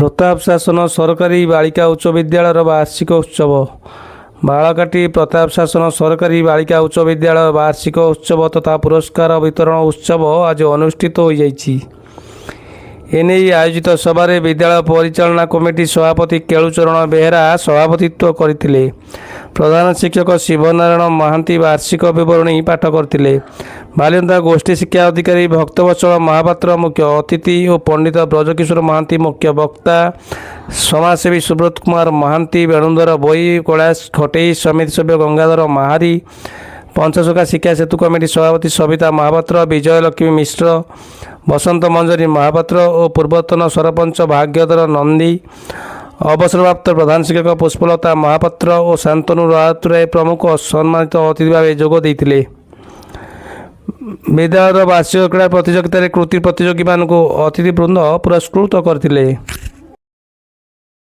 ପ୍ରତାପ ଶାସନ ସରକାରୀ ବାଳିକା ଉଚ୍ଚ ବିଦ୍ୟାଳୟର ବାର୍ଷିକ ଉତ୍ସବ। ବାଳକାଟି ପ୍ରତାପ ଶାସନ ସରକାରୀ ବାଳିକା ଉଚ୍ଚ ବିଦ୍ୟାଳୟ ବାର୍ଷିକ ଉତ୍ସବ ତଥା ପୁରସ୍କାର ବିତରଣ ଉତ୍ସବ ଆଜି ଅନୁଷ୍ଠିତ ହୋଇଯାଇଛି। ଏନେଇ ଆୟୋଜିତ ସଭାରେ ବିଦ୍ୟାଳୟ ପରିଚାଳନା କମିଟି ସଭାପତି କେଳୁଚରଣ ବେହେରା ସଭାପତିତ୍ୱ କରିଥିଲେ। ପ୍ରଧାନ ଶିକ୍ଷକ ଶିବନାରାୟଣ ମହାନ୍ତି ବାର୍ଷିକ ବିବରଣୀ ପାଠ କରିଥିଲେ। ବାଲିଅନ୍ତା ଗୋଷ୍ଠୀ ଶିକ୍ଷା ଅଧିକାରୀ ଭକ୍ତବତ୍ସଳ ମହାପାତ୍ର ମୁଖ୍ୟ ଅତିଥି ଓ ପଣ୍ଡିତ ବ୍ରଜକିଶୋର ମହାନ୍ତି ମୁଖ୍ୟ ବକ୍ତା, ସମାଜସେବୀ ସୁବ୍ରତ କୁମାର ମହାନ୍ତି, ବେଣୁଧର ଭୋଇ, କୈଳାସ ଖଟେଇ, ସମିତି ସଭ୍ୟ ଗଙ୍ଗାଧର ମାହାରୀ, ପଞ୍ଚସଖା ଶିକ୍ଷା ସେତୁ କମିଟି ସଭାପତି ସବିତା ମହାପାତ୍ର, ବିଜୟଲକ୍ଷ୍ମୀ ମିଶ୍ର, ବସନ୍ତ ମଞ୍ଜରୀ ମହାପାତ୍ର ଓ ପୂର୍ବତନ ସରପଞ୍ଚ ଭାଗ୍ୟଧର ନନ୍ଦୀ, ଅବସରପ୍ରାପ୍ତ ପ୍ରଧାନ ଶିକ୍ଷକ ପୁଷ୍ପଲତା ମହାପାତ୍ର ଓ ଶାନ୍ତନୁ ରାଉତରାୟ ପ୍ରମୁଖ ସମ୍ମାନିତ ଅତିଥି ଭାବେ ଯୋଗ ଦେଇଥିଲେ। ବିଦ୍ୟାଳୟର ବାର୍ଷିକ କ୍ରୀଡ଼ା ପ୍ରତିଯୋଗିତାରେ କୃତି ପ୍ରତିଯୋଗୀମାନଙ୍କୁ ଅତିଥିବୃନ୍ଦ ପୁରସ୍କୃତ କରିଥିଲେ।